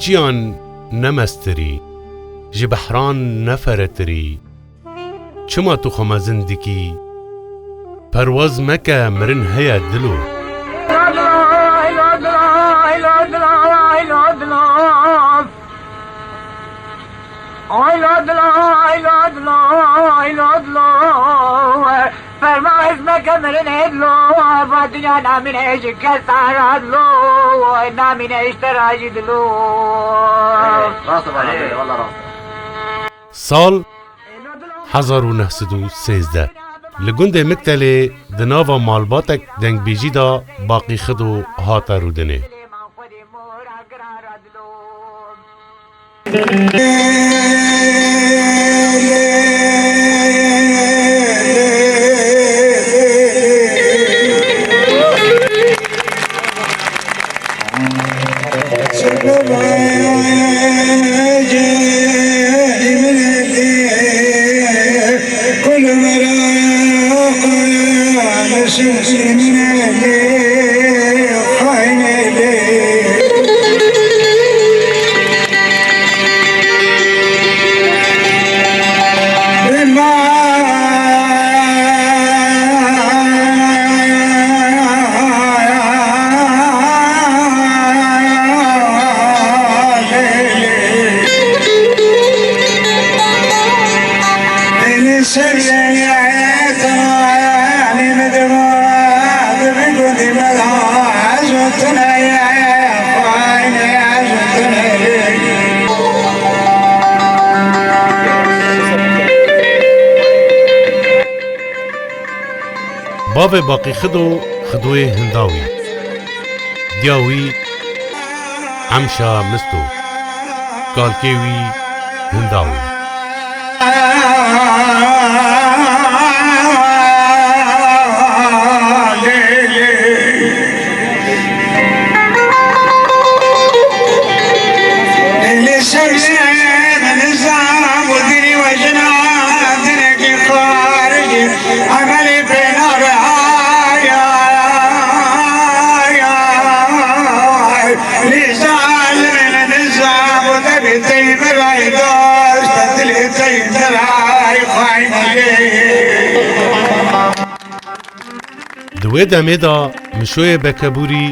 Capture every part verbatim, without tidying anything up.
çiyan ne mestirî, ji behran ne feretirî. Çima tu xwe mezin dikî? Perwaz meke, mirin heye dilo. Perwaz meke, mirin heye dilo. Va dinya namîne ji kes te re dilo, namîne ji te re jî dilo. Rast e, rast e, walla rast e. Sal hezar û neh sed û sêzdeh. Li gundê Miktelê di nava malbatek dengbêjî de Baqî Xido hate rûdinê. Bavê Baqî Xido, Xidoyê Hindawî. Diya wî Emşa Misto. Kalkê wî Hindawî. Li ser nizam û dinê we jina dinekî xaricî emelê pê nabe. Ay, ay, ay, ay. Li zalimên nizam û devê tey beray dost, dilê tey beray xaynî. Di wê demê de Mişoyê Bekebûrî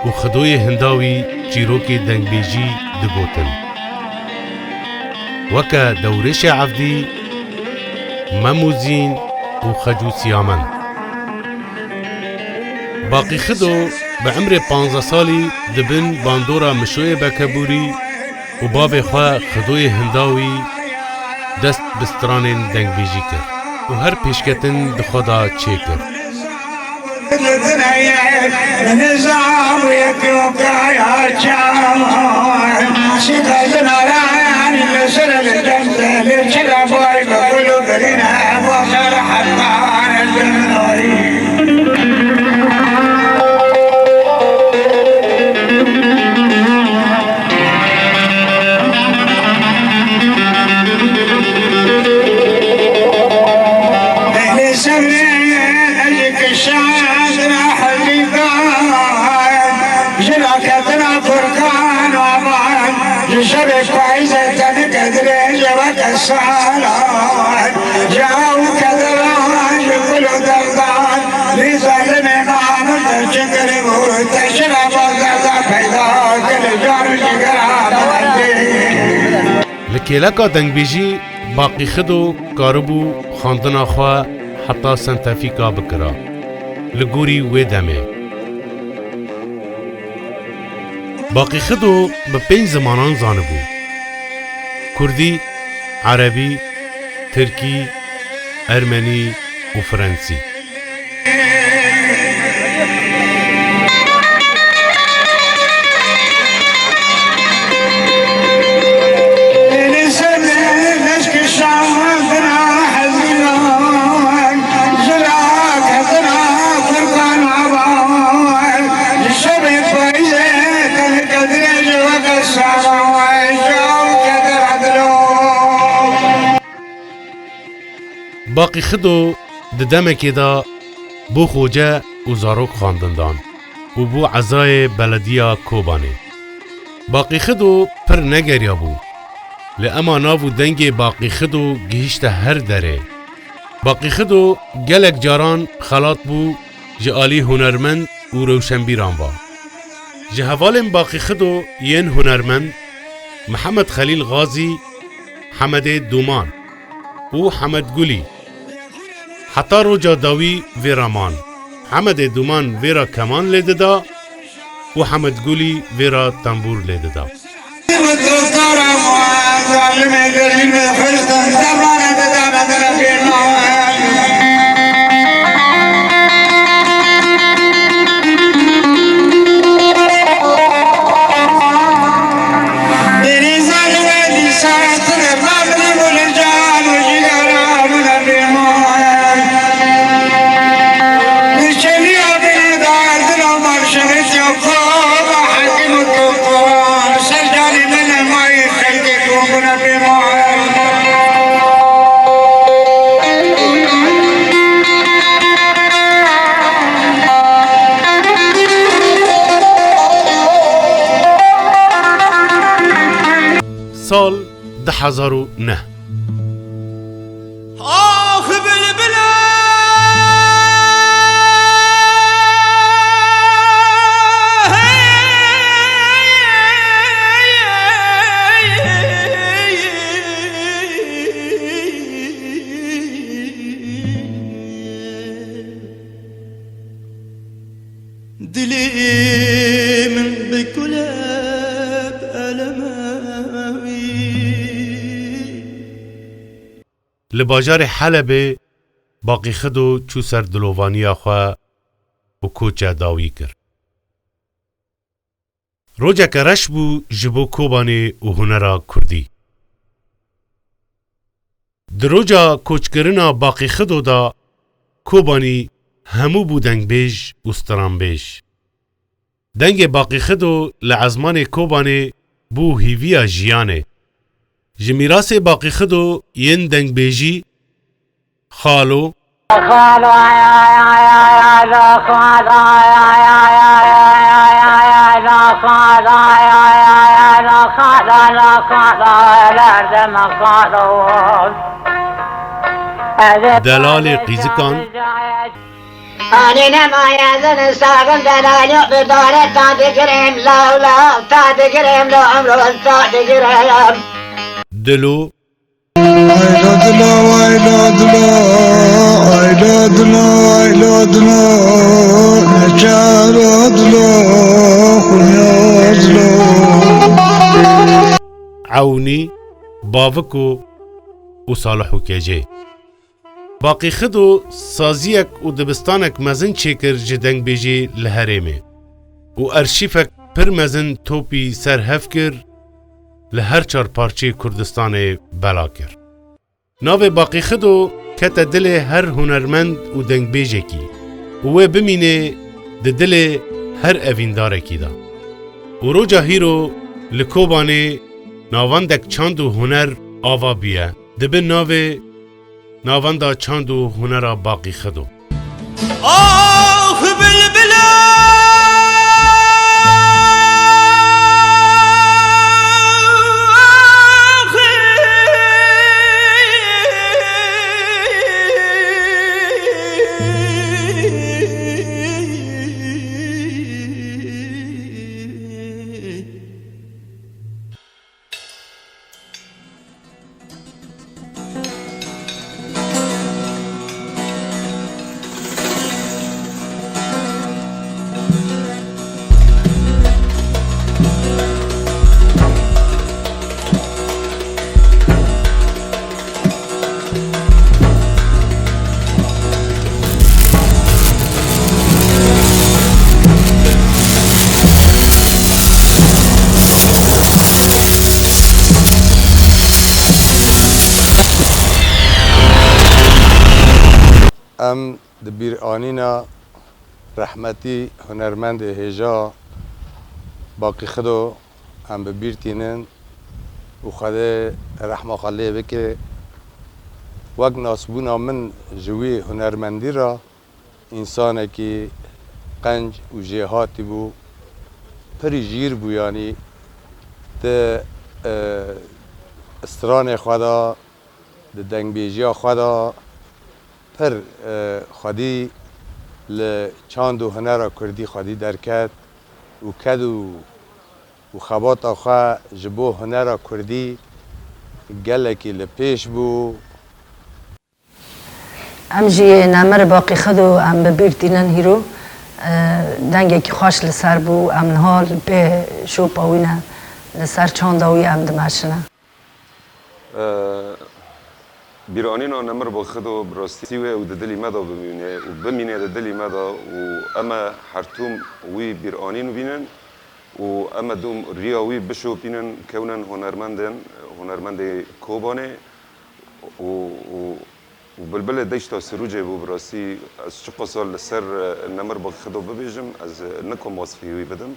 û Xidoyê Hindawî çîrokê dengbêjî digotin. Weke Dewrêşê Evdî, Mem û Zîn û Xec û Siyamend. Baqî Xido bi emrê panzdeh salî di bin bandora Mişoyê Bekebûrî û bavê xwe Xidoyê Hindawî dest bi stranên dengbêjî kir û her pêşketin di xwe de çêkir. Şevê payîzê tenike dirêj e weke salan, ji ew kederan, ji kul û derdan, lî zalimê namir te çi kiribû, te şira baz derda peyda kir, car û cigera bendî. Li kêleka dengbêjî Baqî Xido karibû xwendina xwe heta sentefîka bikira. Li gorî wê demê. Baqî Xido bi pênc zimanan zanibû: kurdî, erebî, tirkî, ermenî û frensî. Baqî Xido di demekê de bû xoce û zarok xwendin dan û bû ezayê belediya Kobanê. Baqî Xido pir negeriyabû. Li ema nav û dengê Baqî Xido gihîşte her derê. Baqî Xido gelek caran xelat bû ji alî hunermend û rewşenbîran ve. Ji hevalên Baqî Xido yên hunermend Mihemed Xelîl Xazî, Hemedê Dûman û Hemed Gulî heta roja dawî vê re man. Hemedê Dûman vê re keman lê dida û Hemed Gulî vê re tembûr lê dida. Sal du hezar û neh. Ax bilbile. Dilê min bikule bi elemê wî. Li bajarê Helebê Baqî Xido çû ser dilovaniya xwe û koça dawî kir. Rojeke reş bû ji bo Kobanê û hunera kurdî. Di roja koçkirina Baqî Xido de Kobanî hemû bû dengbêj û stranbêj. Dengê Baqî Xido li ezmanê Kobanê bû hîviya jiyanê. Ji mîrasê Baqî Xido yên dengbêjî, Xalo, Delalê Qîzikan, Anî nemaye zin saxin delal yok bi dare ta digirim law law ta digirim lo emro ta digirim. Dilo. Ayla dilo, ayla dilo, ayla dilo, ayla dilo, neçara dilo, xunya dilo. Ewnî, Baviko û Salih û Kecê. Baqî Xido saziyek û dibistanek mezin çêkir ji dengbêjî li herêmê û erşîfek pir mezin topî ser hev kir, li her çar parçeyê Kurdistanê bela kir. Navê Baqî Xido kete dilê her hunermend û dengbêjekî û wê bimînê di dilê her evîndarekî de. Û roja hîro li Kobanê navendek çand û huner ava bûye, dibe navê Navenda çand û hunera Baqî Xido. Ax bilbile, ax. Em di bîranîna rehmetî hunermendê hêja Baqî Xido em bi bîr tînin û Xwedê rehma xwe lê bike. Wek nasbûna min ji wî hunermendî re, însanekî qenc û jêhatî bû, pirî jîr bû, yanî Di, e, stranê xwe de, di dengbêjiya xwe de pir, e, xwedî li çand û hunera kurdî xwedî derket û ked û, û xebata xwe ji bo hunera kurdî gelekî li pêş bû. Em jî Nemir Baqî Xido em bi bîr tînin hîro. E, dengekî xweş li ser bû. Em niha li pê şopa wî ne, li ser çanda wî em dimeşine. E, bîranîna Nemir Baqî Xido bi rastî wê û di dilî me de bimîne û bimîne di dilî me de û em e her tim wî bîranîn bînin û em e dûm riya wî bişopînin, kewnin hunermendên, hunermendê Kobanê. û, û, û bilbilê deşta Sirûcê bû bi rastî. Ez çiqasa li ser, e, Nemir Baqî Xido bibêjim, ez, e, nikom wasfê wî bidim.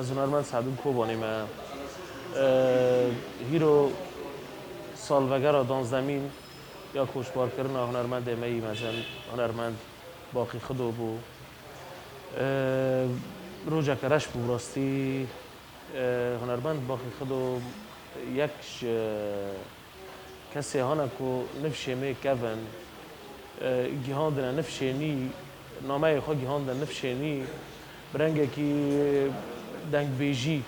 Ez hunermend Se'dûn Kobanê me. E, hîro salvegera danzdemîn ya koçbarkirina hunermendê me yî mezin, hunermend Baqî Xido bû. E, rojeke reş bû bi rastî. E, hunermend Baqî Xido yek ji kesê hane ku nifşê me kevin, e, gihandine nifşê nî, nameyê xwe gihandine nifşê nî, bi rengekî dengbêjî,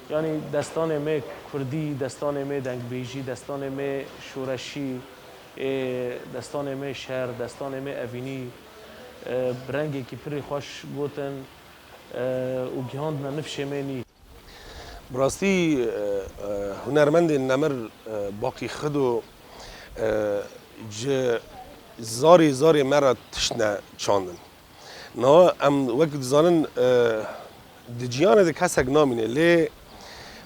yanî destanê me kurdî, destanê me dengbêjî, destanê me şoreşî, ê, destanê me şer, destanê me evînî, e, bi rengekî pirî xweş gotin, e, û gihandine nifşê me nî. Bi rastî, e, e, hunermendên Nemir, e, Baqî Xido, e, ji zarê zarê me re tiştine çandin. Niha em wek dizanin, e, di cîhanê de kesek namîne, lê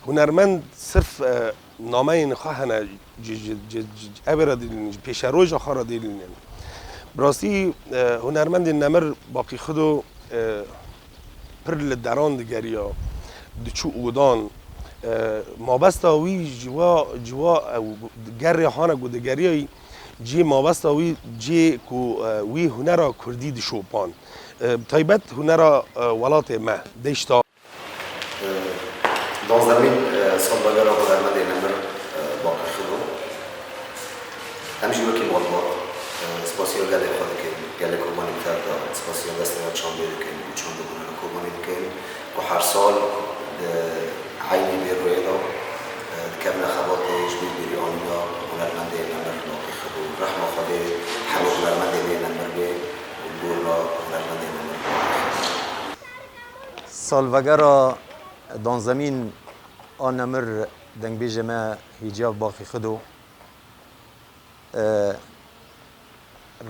hunermend sirf, e, nameyên xwe hene, ji, ji, ji, ji, ji evê re dîlînin, ji pêşeroja xwe re dîlînin. Bi rastî, e, hunermendên Nemir Baqî Xido, e, pir li deran digeriya, diçû odan. E, mabesta wî ji wa, ji wa, e, gerê hane ku digeriyayî, cihê mabesta wî, cihê ku, e, wî hunera kurdî dişopan. E, bi taybet hunera, e, welatê me, deşta. Danzdemîn, e, salvegera hunermendê Nemir, e, Baqî Xido. Em jî wekî malbat, e, spasiya gelê xwe dikin, gelê Kobanê bi tev de, spasiya destê ya çandê dikin û çand û hunera Kobanê dikin ku her sal di eynî vê royê de, e, dikevine xebatê ji bo bîrî anîna hunermendê Nemir Baqî Xido. Rehma Xwedê hemû hunermendê wê Nemir bê û li gorî hunermendê Nemir Baqî Xido. Salvegera danzdemîn a Nemir dengbêjê me Hîciyav Baqî Xido, e,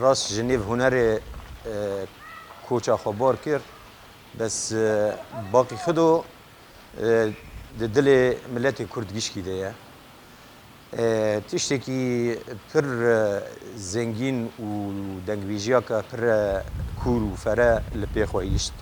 rast ji nêv hunerê, e, koça xwe bar kir. Bes, e, Baqî Xido, e, di dilê miletê Kurd gişkî de ye. E, tiştekî pir, e, zengîn û dengbêjiyeke pir, e, kûr û fere li pê xwe hişt.